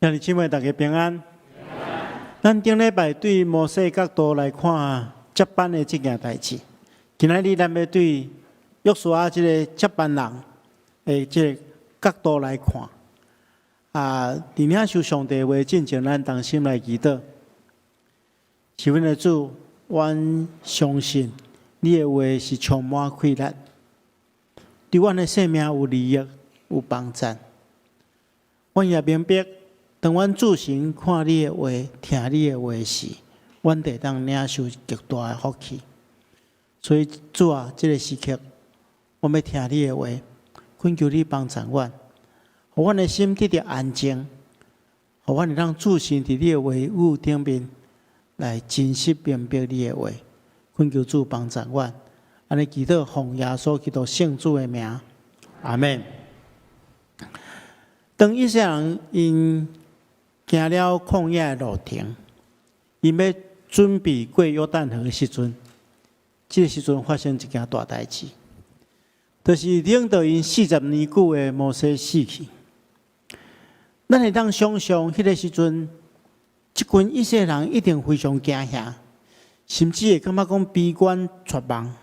兄弟姊妹，大家平安。咱頂禮拜對摩西角度來看接班的這件代誌，今仔日咱欲對約書亞這个接班人的這个角度來看。啊，佇領受上帝話進前，咱同心來祈禱。是阮的主，阮相信你的話是充滿氣力，對阮的生命有利益、有幫助。阮也明白，當阮注神看你的話、聽你的話時，阮會當領受極大的福氣。所以主啊，這个時刻，我欲聽你的話，懇求你幫助阮，予阮的心得著安靜，予阮會當注神佇你的話語頂面來真實明白你的話。懇求主幫助阮，按呢祈禱奉耶穌基督聖子的名，阿們。當以色列人𪜶行了曠野的路程，𪜶欲準備過約旦河的時陣，這个時陣發生一件大代誌，就是領導𪜶40年久的摩西死去。咱會當想象，彼个時陣，這群以色列人一定非常驚嚇，甚至會感覺講悲觀絕望，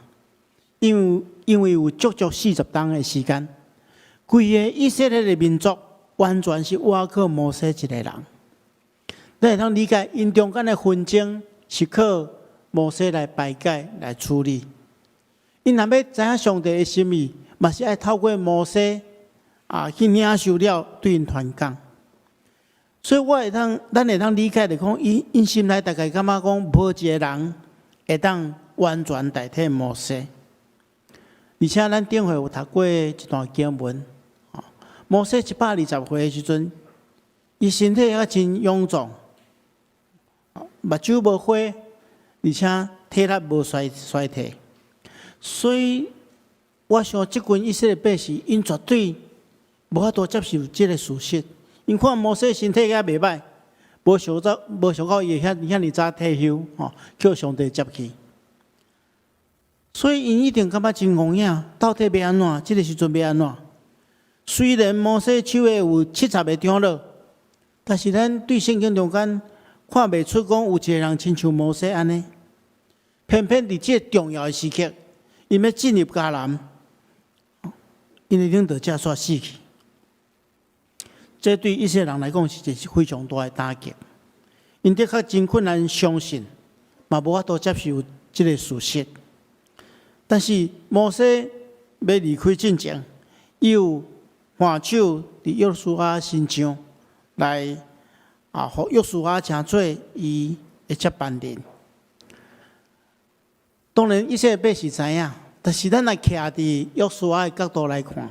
因為有足足40冬的時間，規个以色列的民族完全是倚靠摩西一个人。咱會當理解，𪜶中間的紛爭是靠摩西來排解、來處理。𪜶若欲知影上帝的心意，嘛是愛透過摩西啊去領受了，對𪜶傳講。所以我會當，咱會當理解就講，𪜶心內大概感覺講，無一個人會當完全代替摩西。而且咱頂回有讀過一段經文，摩西120歲的時陣，伊身體猶真勇壯，目睭無花，而且體力無衰退，所以我想這群以色列百姓，𪜶絕對無法度接受這个事實。𪜶看摩西身體也袂䆀，無想到伊會遐爾早退休，吼，予上帝接去。所以𪜶一定感覺真戇影，到底欲按怎？這个時陣欲按怎？雖然摩西手下有70个長老，但是咱對聖經中間看袂出講有一个人親像摩西按呢。偏偏佇這个重要的時刻，𪜶欲進入迦南，𪜶的領導者煞死去。這對以色列人來講是一個非常大的打擊。𪜶的確真困難相信，嘛無法度接受這个事實。但是摩西欲離開進前，伊有按手佇約書亞身上來啊，予約書亞成做伊的接班人。當然，以色列百姓知影，但是咱若徛佇約書亞的角度來看，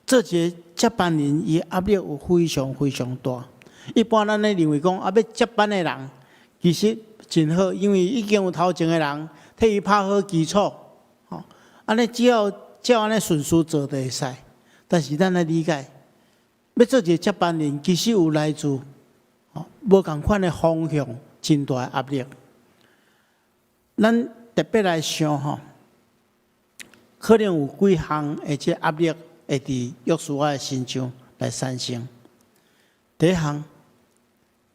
做一个接班人，伊壓力有非常非常大。一般咱咧認為講，啊，欲接班的人其實真好，因為已經有頭前的人替伊拍好基礎，吼，按呢只要照按呢順序做就會使。但是咱愛理解，欲做一个接班人，其實有來自無仝款的方向，真大的壓力。咱特別來想吼，可能有幾項的這壓力會佇約書亞的身上來產生。第一項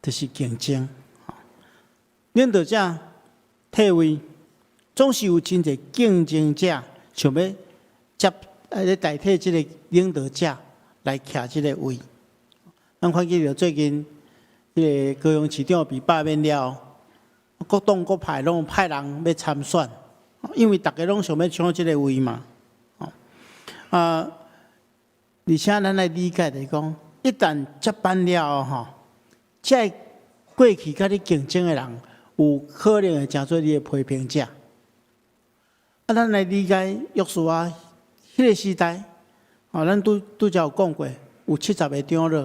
就是競爭，領導者退位，總是有真濟競爭者想欲接，來代替這个領導者來徛這个位。咱看見著最近，這个高雄市長被罷免了，各黨各派攏派人欲參選，因為逐家攏想欲搶這个位嘛。啊，而且咱來理解就是講，一旦接班了後，吼，這个過去佮你競爭的人，有可能會成做你的批評者。啊，咱來理解約書亞彼个時代，吼，咱拄拄才有講過，有70个長老，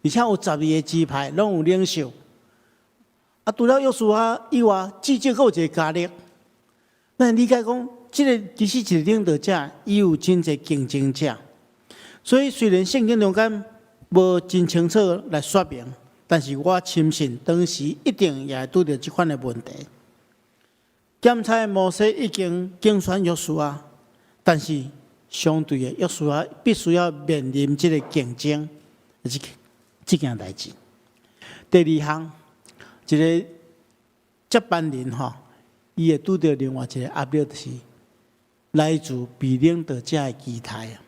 而且有12个支派，攏有領袖。啊，除了約書亞以外，至少閣有一個迦勒。咱理解講，這个其實一個領導者，伊有真濟競爭者。所以雖然聖經中間無真清楚來說明，但是我深信當時一定也會拄著這款的問題。檢查摩西已經競選約書亞，但是相對的約書亞必須要面臨這个競爭，這件代誌。第二項，一个接班人吼，伊會拄著另外一个壓力，就是來自被領導者的期待啊。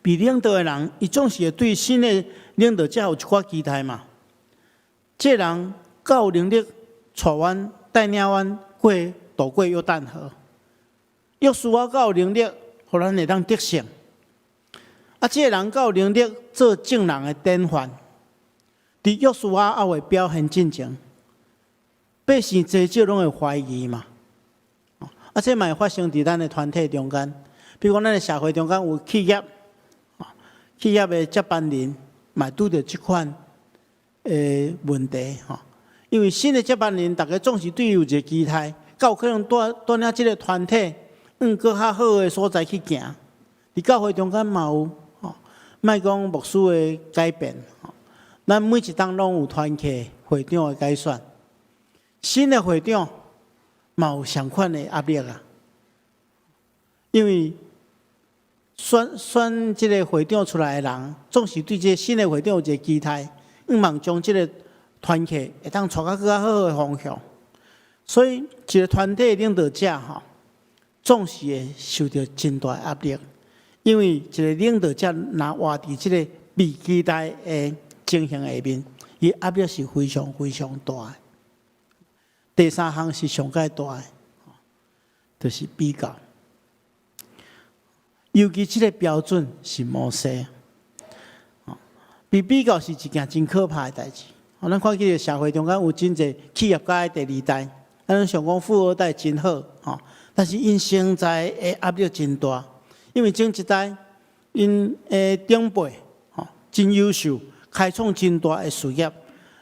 被領導的人，伊總是會對新的領導者有一寡期待嘛。這个人夠有能力帶阮帶領阮過渡過約旦河，約書亞夠有能力，予咱會當得勝。啊，這個人夠有能力做眾人的典範。佇約書亞猶未表現進前，百姓濟少攏會懷疑嘛。啊，這嘛會發生佇咱的團體中間，比如講咱的社會中間有企業，企業的接班人嘛拄著這款的問題吼。因為新的接班人，大家總是對伊有一个期待，敢有可能帶帶領這个團體往閣較好的所在去行。佇教會中間嘛有吼，莫講牧師的改變，吼，咱每一冬攏有團契會長的改選，新的會長嘛有相款的壓力啊。因為選選這个會長出來的人，總是對這个新的會長有一个期待，向望將這个團契會當帶較閣較好的方向。所以，一个團體的領導者吼，總是會受著真大的壓力，因為一个領導者若活佇這个被期待的情形下面，伊壓力是非常非常大的。第三項是上蓋大的，就是比較。尤其這个標準是摩西，被比較是一件真可怕的代誌。咱看見社會中間有真濟企業家的第二代，咱攏想講富二代真好，吼，但是𪜶承載的壓力真大，因為前一代𪜶的長輩吼真優秀，開創真大的事業，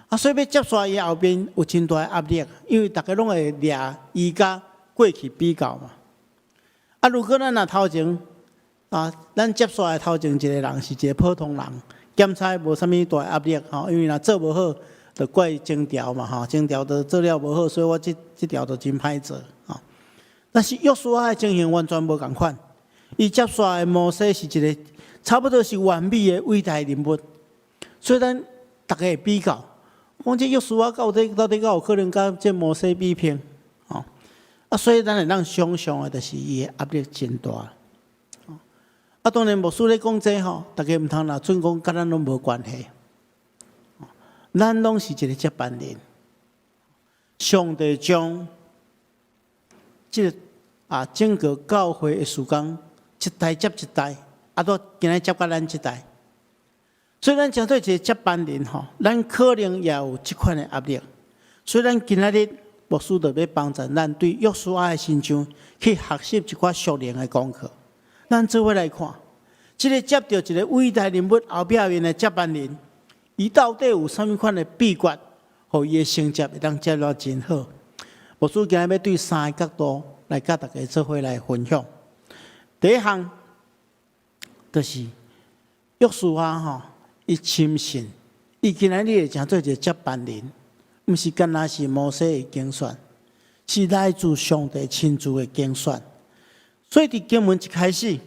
啊，所以欲接續伊後面有真大的壓力，因為逐家攏會掠伊佮過去比較嘛。啊，如果咱若頭前啊，咱接續的頭前一个人是一个普通人，檢查無啥物大壓力吼，因為若做無好，就怪前條嘛吼，前條都做了無好，所以我這這條就真歹做吼。但是約書亞的情形完全無仝款，伊接續的摩西是一個差不多是完美的偉大人物，所以咱逐家會比較，講這約書亞到底到底敢有可能佮這摩西比拼？吼啊，所以咱會當想象的，就是伊的壓力真大。啊，當然牧師咧講這吼，逐家毋通若準講佮咱攏無關係。咱攏是一个接班人，上帝將這个啊整個教會的事工一代接一代，啊，到今仔接到咱這代。所以咱成做一个接班人吼，咱可能也有這款的壓力。所以咱今仔日牧師就欲幫助咱對約書亞的身上去學習一寡屬靈的功課。咱做伙來看，這个接著一个偉大人物後壁面的接班人，伊到底有啥物款的秘訣，予伊的成績會當接了真好？牧師今仔欲對三个角度來佮大家做伙來分享。第一項就是約書亞吼，伊深信，伊今仔日會成做一个接班人，毋是干焦是摩西的揀選，是來自上帝親自的揀選。所以佇經文一開始，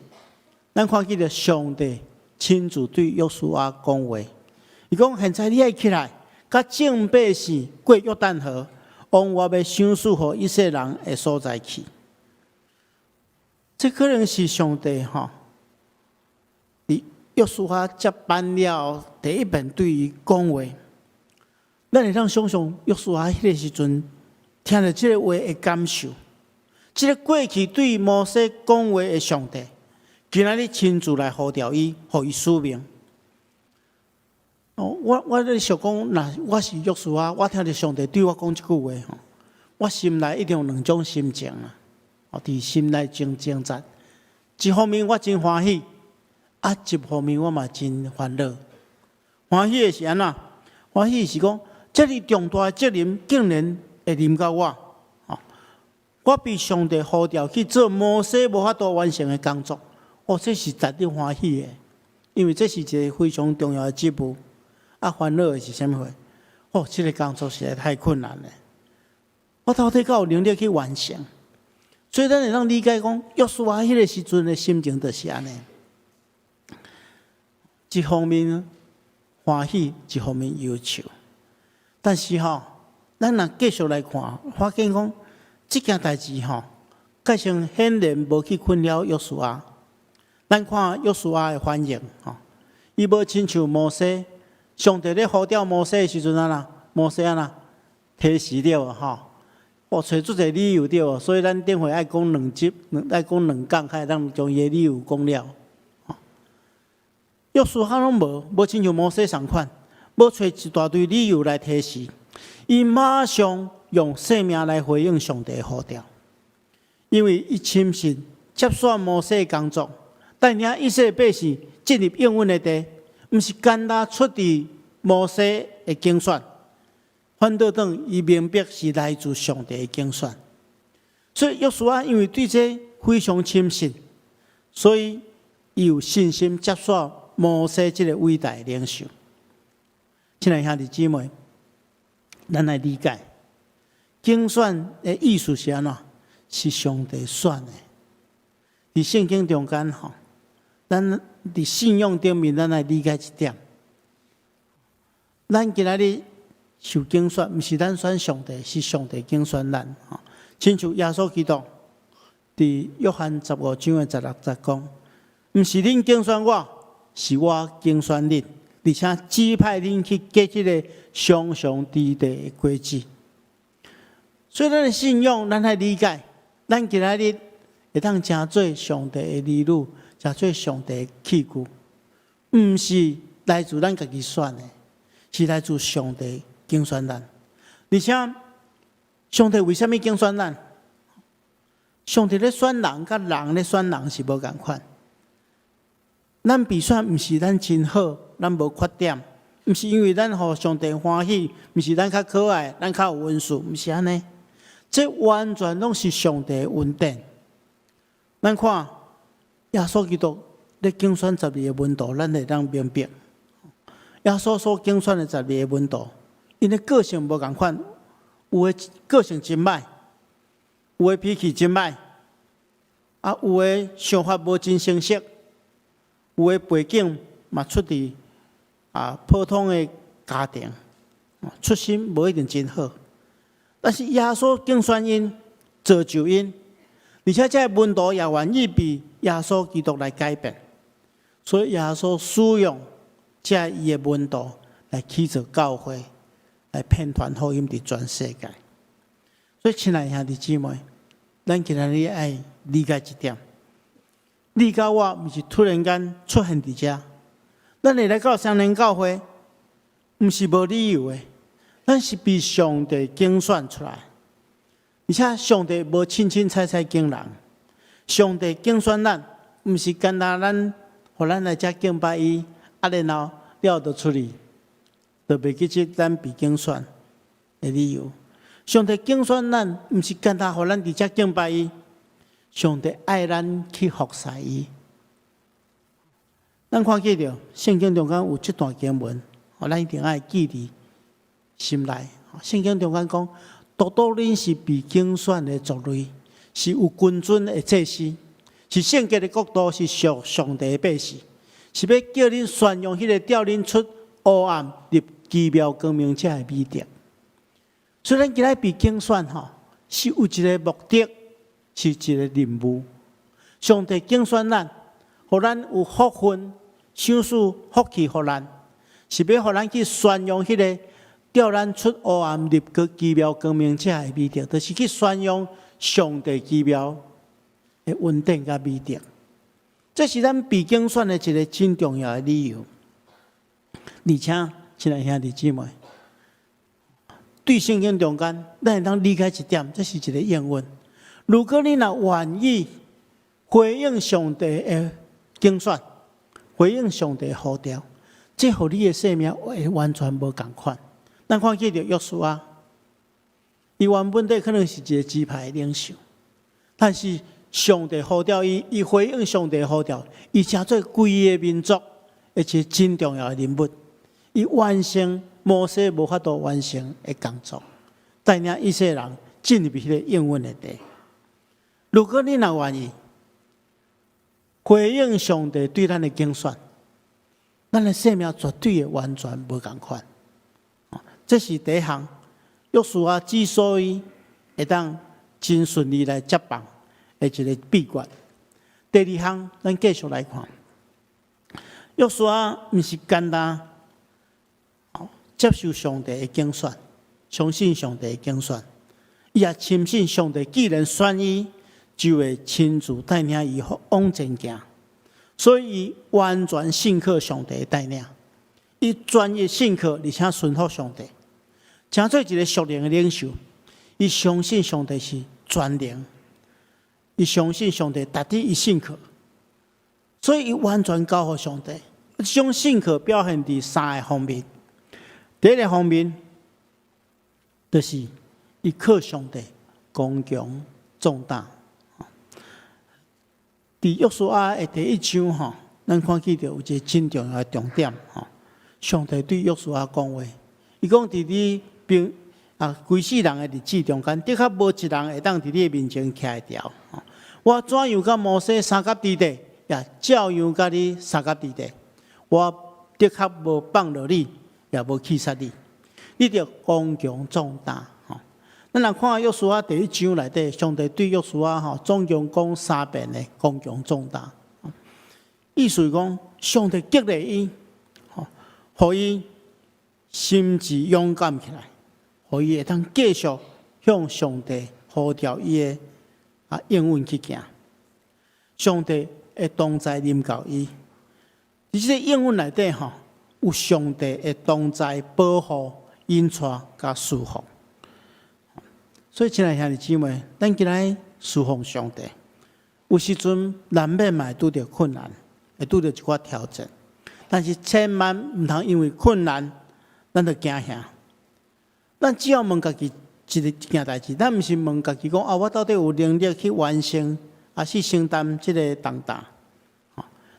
咱看見著上帝親自對約書亞講話。伊講：現在你愛起來，佮眾百姓過約旦河，往我欲賞賜予以色列人的所在去。這可能是上帝吼，佇約書亞接班了第一遍對伊講話。咱會當想象約書亞彼个時陣聽著這个話的感受。這个過去對摩西講話的上帝，今仔日親自來呼召伊，予伊使命。哦，我我咧想講，若我是約書亞，我聽著上帝對我講這句話吼，我心內一定有兩種心情啊。哦，佇心內真掙扎。一方面我真歡喜，啊，一方面我嘛真煩惱。歡喜的是按怎？歡喜是講，這麼重大的責任竟然會臨到我。我被上帝呼召去做摩西無法度完成的工作，哦，這是絕對歡喜的，因為這是一个非常重要的職務。啊，煩惱的是啥物貨？哦，這个工作實在太困難了，我到底敢有能力去完成？所以咱會當理解講，約書亞彼个時陣的心情就是按呢。一方面歡喜，一方面憂愁。但是吼，咱若繼續來看，發現講這件代誌吼，蓋成顯然無去困擾約書亞。咱看約書亞的反應吼，伊無親像摩西，上帝咧呼召摩西的時陣按怎，摩西按怎推辭了吼，哦，揣足濟理由對，所以咱頂回愛講兩集，愛講兩講，才會當將伊的理由講了。約書亞攏無，無親像摩西仝款，無揣一大堆理由來推辭，伊馬上用生命來回應上帝的呼召，因為伊深信接續摩西的工作，帶領以色列百姓進入應允的地，毋是干焦出自摩西的揀選，反倒轉伊明白是來自上帝的揀選。所以約書亞因為對這非常深信，所以伊有信心接續摩西這個偉大的領袖。親愛兄弟姊妹，咱來理解揀選的意思是按怎？是上帝選的。佇聖經中間吼，咱佇信仰頂面，咱來理解一點。咱今仔日受揀選，毋是咱選上帝，是上帝揀選咱。吼，親像耶穌基督佇約翰15章的16節講：毋是恁揀選我，是我揀選恁，而且指派恁去結這个常常之地的果子。所以，咱的信仰，咱愛理解，咱今仔日會當成做上帝的兒女，成做上帝的器具，毋是來自咱家己選的，是來自上帝揀選咱。而且，上帝為啥物揀選咱？上帝咧選人，佮人咧選人是無仝款。咱被選毋是咱真好，咱無缺點，毋是因為咱予上帝歡喜，毋是咱較可愛，咱較有恩賜，毋是按呢。這完全攏是上帝的恩典。咱看耶穌基督咧揀選十二个門徒，咱會當明白。耶穌所揀選的十二个門徒，𪜶的個性無仝款，有的個性真歹，有的脾氣真歹，啊，有的想法無真成熟，有的背景嘛出佇普通的家庭，出身無一定真好。但是耶穌揀選𪜶，造就𪜶，而且這个門徒也願意被耶穌基督來改變，所以耶穌使用這伊的門徒來起造教會，來遍傳福音佇全世界。所以，親愛兄弟姊妹，咱今仔日愛理解一點：你佮我毋是突然間出現佇遮，咱會來到雙連教會，毋是無理由的。咱是被上帝揀選出來，而且上帝無凊凊彩彩揀人，上帝揀選咱，毋是干焦咱，予咱來遮敬拜伊，啊，然後了就出去，就袂記得咱被揀選的理由。上帝揀選咱，毋是干焦予咱佇遮敬拜伊，上帝愛咱去服侍伊。咱看見著聖經中間有這段經文，咱一定愛記佇心內。聖經中間講，獨獨恁是被揀選的族類，是有君尊的祭司，是聖潔的國度，是屬上帝的百姓，是欲叫恁宣揚彼个召恁出黑暗入奇妙光明者的美德。所以咱今仔被揀選吼，是有一个目的，是一个任務。上帝揀選咱，予咱有福分，賞賜福氣予咱，是欲予咱去宣揚彼个召咱出黑暗入個奇妙光明者的美德，就是去宣揚上帝奇妙的恩典佮美德。這是咱被揀選的一个真重要的理由。而且，親愛兄弟姊妹，對聖經中間，咱會當理解一點，這是一个應允。如果你若願意回應上帝的揀選，回應上帝的呼召，這予你的生命會完全無仝款。咱看見著約書亞，伊原本底可能是一个支派的領袖，但是上帝呼召伊，伊回應上帝呼召，伊成做規个民族一個真重要的人物。伊完成摩西無法度完成的工作，帶領以色列人進入彼个應允的地。如果你若願意回應上帝對咱的揀選，咱的生命絕對會完全無仝款。這是第一項。約書亞之所以會當真順利來接棒的一個秘訣。第二項，咱繼續來看，約書亞毋是簡單接受上帝的揀選，相信上帝的揀選，伊也深信上帝既然選伊，就會親自帶領伊往前行，所以伊完全信靠上帝的帶領，伊專一信靠，而且順服上帝，成做一個屬靈的領袖。伊相信上帝是全能，伊相信上帝值得伊信靠，所以伊完全交予上帝。這種信靠表現佇三个方面。第一个方面，就是伊靠上帝剛強壯膽。佇約書亞的第一章吼，咱看見著有一个真重要的重點吼。上帝對約書亞講話，伊講佇你平啊規世人的日子中間，的確無一人會當佇你的面前徛會牢。我怎樣佮摩西相佮佇地，也照樣佮你相佮佇地。我的確無放落你，也無棄殺你。你著剛強壯膽。吼，咱來看約書亞第一章內底，上帝對約書亞吼總共講三遍的剛強壯膽。意思是講，上帝激勵伊，吼，予伊心志勇敢起來，予伊會當繼續向上帝呼召伊的應允去行。上帝會同在臨到伊。佇這个應允內底吼，有上帝的同在、保護、引帶佮賜福。所以，親愛兄弟姊妹，咱今仔侍奉上帝，有時陣難免嘛會拄著困難，會拄著一寡挑戰。但是千萬毋通因為困難，咱就驚嚇。咱只要問家己一件代誌，咱毋是問家己講啊，我到底有能力去完成，抑是承擔這个重擔？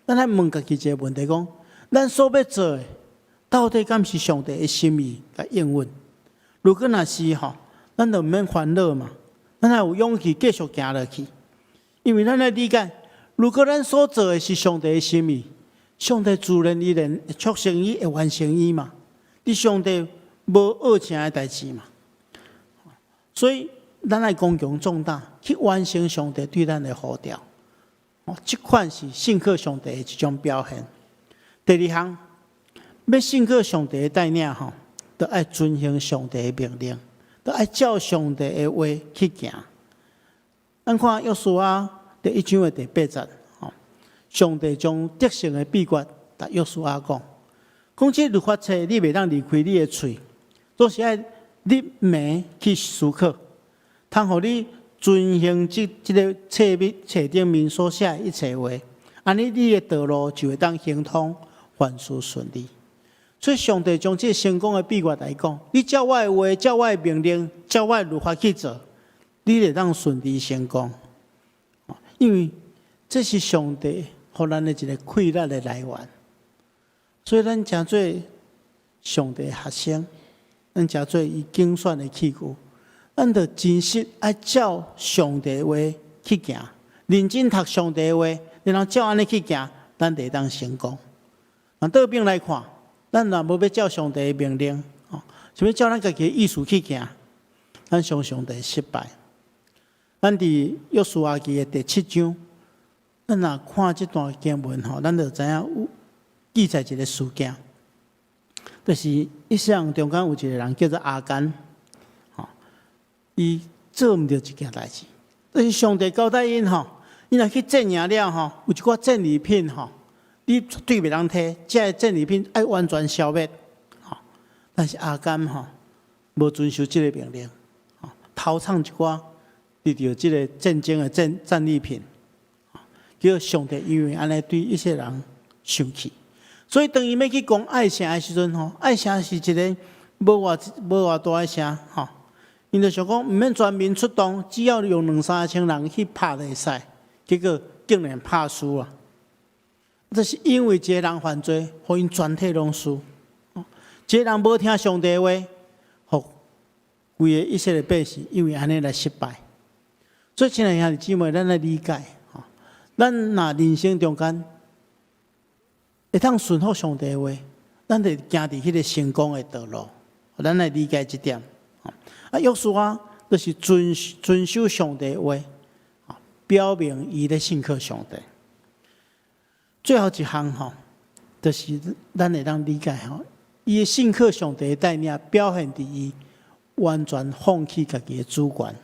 咱愛問家己一个問題：講，咱所欲做的，到底敢是上帝的心意佮應允？如果若是吼，咱就毋免煩惱嘛，咱愛有勇氣繼續行落去。因為咱愛理解，如果咱所做的是上帝的心意，上帝自然而然會促成伊，會完成伊嘛。佇上帝無惡成的代誌嘛。所以，咱愛剛強壯膽去完成上帝對咱的呼召。哦，這款是信靠上帝的一種表現。第二項，欲信靠上帝的帶領吼，著愛遵行上帝的命令，著愛照上帝的話去行。咱看約書亞第一章的第八節，吼，上帝將得勝的秘訣，共約書亞講，講這律法冊你袂當離開你的喙，總是愛日暝去思考，通予你遵行這个冊面冊頂面所寫的一切話，按呢你的道路就會當亨通，凡事順利。所以上帝將這个成功的秘訣來講，你照我的話，照我的命令，照我的律法去做，你會當順利成功。因為這是上帝予咱的一个氣力的來源。所以咱成做上帝的學生，咱成做伊揀選的器具，咱著真實愛照上帝的話去行，認真讀上帝的話，然後照按呢去行，咱就會當成功。那倒邊來看，咱若無欲照上帝的命令，哦，想欲照咱家己的意思去行，咱常常就會失敗。咱佇約書亞記的第七章，咱若看這段經文吼，咱就知影有記載一个事件，就是以色列中間有一个人叫做亞干，吼，伊做毋著一件代誌，就是上帝交代𪜶吼，你若去戰贏了吼，有一寡戰利品吼，你絕對袂當提，這个戰利品愛完全消滅，吼。但是亞干吼無遵守這个命令，吼，偷藏一寡得著這个戰爭的戰利品，叫上帝因為按呢對以色列人生氣，所以當伊欲去攻艾城的時陣吼，艾城是一个無偌大的城吼，𪜶就想講毋免全民出動，只要用兩三千人去拍就會使，結果竟然拍輸啊！這是因為一个人犯罪，予𪜶全體攏輸。一个人無聽上帝話，予規个以色列百姓因為按呢來失敗。所以，親愛兄弟姊妹，咱來理解，吼，咱若人生中間會當順服上帝話，咱就行佇彼个成功的道路。咱來理解這點。啊，約書亞就是遵守上帝話，表明伊咧信靠上帝。最後一項吼，就是咱會當理解吼，伊的信靠上帝的帶領，表現佇伊完全放棄家己的主權。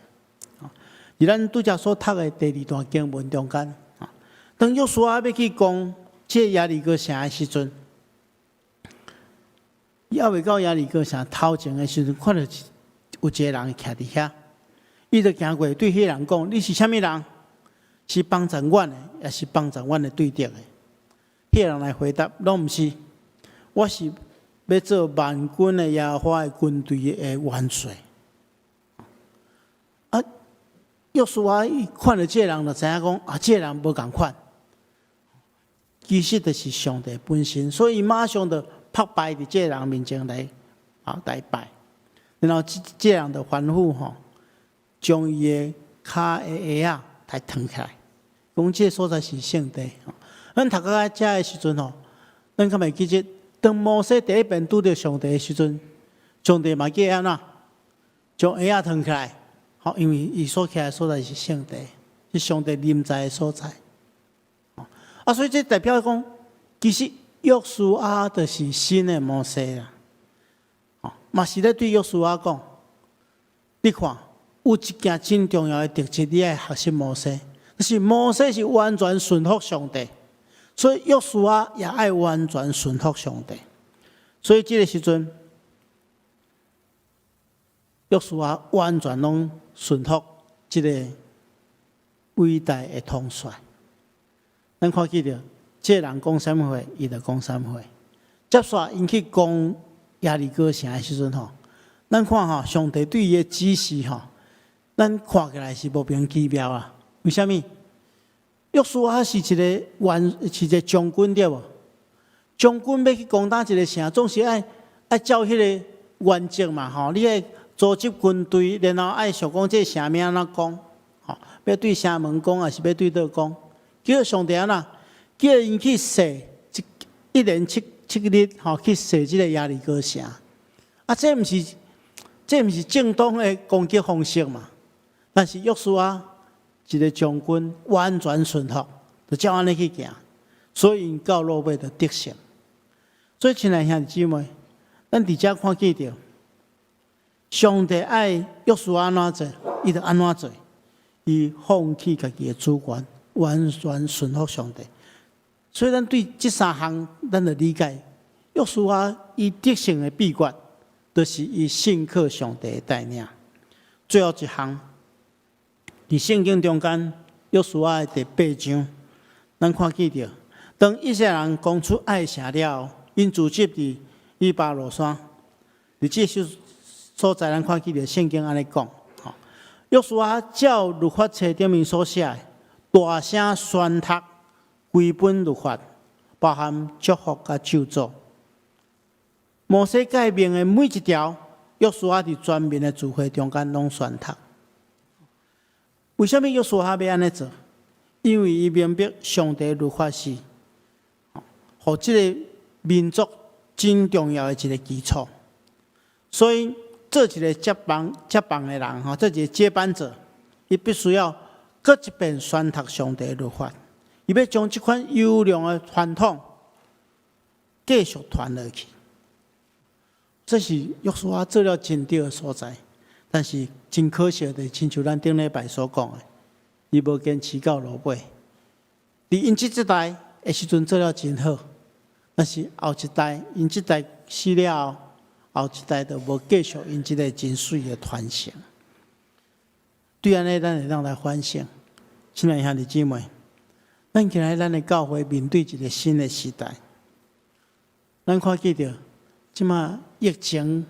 佇咱拄才所讀的第二段經文中間，當約書亞欲去攻這耶利哥城的時陣，伊猶未到耶利哥城頭前的時陣，看著有一個人徛佇遐，伊就行過對彼個人講：“你是啥物人？是幫贊阮的，抑是幫贊阮的對敵的？”彼個人來回答：“攏毋是，我是欲做萬軍的耶和華的軍隊的元帥。”啊，約書亞伊看著這個人就知影講：啊，這個人無仝款，其實就是上帝本身，所以馬上就拍敗佇這個人面前來拜。然後這個人就吩咐吼，將伊的跤的鞋仔來脫起來，講這個所在是聖地。咱讀到遮的時陣吼，咱敢會記得，當摩西第一遍拄著上帝的時陣，上帝嘛叫伊按怎，將鞋仔脫起來，吼，因為伊所徛的所在是聖地，是上帝臨在的所在。啊，所以這代表講，其實約書亞就是新的摩西啦。嘛是咧對約書亞講，你看有一件真重要的特質，你愛學習摩西，就是摩西是完全順服上帝，所以約書亞也愛完全順服上帝。所以這個時陣，約書亞完全攏順服這個偉大的統帥。咱看見著，這個人講啥物話，伊就講啥物話。接續𪜶去攻耶利哥城的時陣吼，咱看吼，上帝對伊的指示吼，咱看起來是莫名其妙啊。為啥物？約書亞是一個元，是一個將軍對無？將軍欲去攻打一個城，總是愛照彼個原則嘛吼。你愛組織軍隊，然後愛想講這個城欲按怎攻，吼，欲對城門攻，抑是欲對佗攻？叫上帝按怎？叫𪜶去踅一連7日，吼，去踅這個耶利哥城。啊，這毋是正當的攻擊方式嘛？但是約書亞一個將軍完全順服，就照按呢去行，所以𪜶到落尾就得勝。所以，親愛兄弟姊妹，咱佇遮看見著，上帝愛約書亞按怎做，伊就按怎做。伊放棄家己的主權，完全順服上帝。所以，咱對這三項，咱就理解，約書亞伊得勝的秘訣，就是伊信靠上帝的帶領。最後一項，佇聖經中間，約書亞的第八章，咱看見著，當以色列人攻出艾城了後，𪜶聚集佇以巴路山，佇這所在，咱看見著聖經按呢講，吼，約書亞照律法冊頂面所寫的，大聲宣讀規本律法，包含祝福佮咒詛。摩西誡命的每一條，約書亞佇全民的聚會中間攏宣讀。為啥物約書亞欲按呢做？因為伊明白上帝律法是，予這個民族真重要的一個基礎。所以做一個接棒的人，吼，做一個接班者，伊必須要閣一遍宣讀上帝的律法，伊欲將這款優良的傳統繼續傳落去。這是約書亞做了真對的所在，但是真可惜的，親像咱頂禮拜所講的，伊無堅持到落尾。佇𪜶這一代的時陣做了真好，但是後一代𪜶這代死了後，後一代就無繼續𪜶這個真媠的傳承。對按呢，咱會當來反省，親愛兄弟姊妹，咱今日咱的教會面對一個新的時代，咱看見著，這馬疫情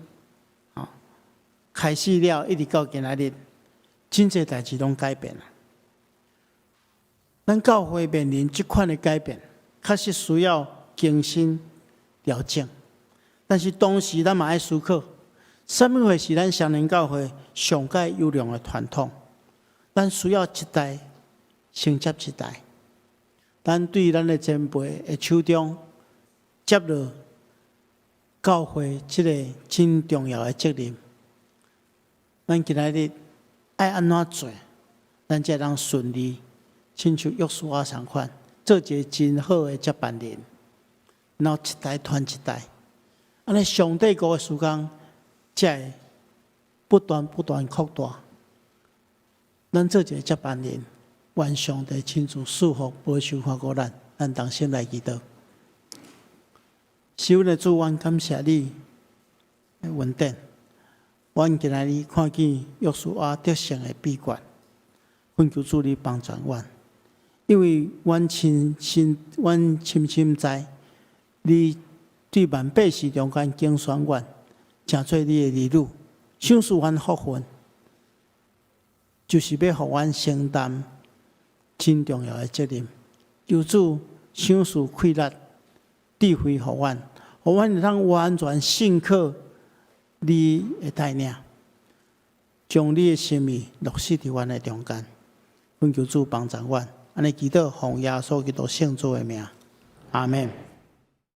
開始了，一直到今仔日，真濟代誌攏改變啦。咱教會面臨這款的改變，確實需要更新調整。但是同時，咱嘛愛思考，啥物貨是咱雙連教會上蓋優良的傳統？咱需要一代承接一代。咱對咱的前輩的手中接落教會這个真重要的責任。咱今仔日愛按怎做，咱才會當順利，親像約書亞仝款，做一个真好的接班人，然後一代傳一代，按呢上帝國的事工才會不斷不斷擴大。咱做一个接班人，願上帝親自賜福保守看顧咱，咱同心來祈禱。是阮的主，阮感謝你的恩典。阮今仔日看見約書亞得勝的秘訣，懇求主你幫助阮，因為阮深深，阮深深知，你對萬百姓中間揀選阮，成做你的兒女，賞賜阮福分，就是欲予阮承擔真重要的責任。求主賞賜氣力、智慧予阮，予阮會當完全信靠你的帶領，將你的心意落實佇阮的中間。懇求主幫助阮，按呢祈禱奉耶穌基督聖子的名，阿門。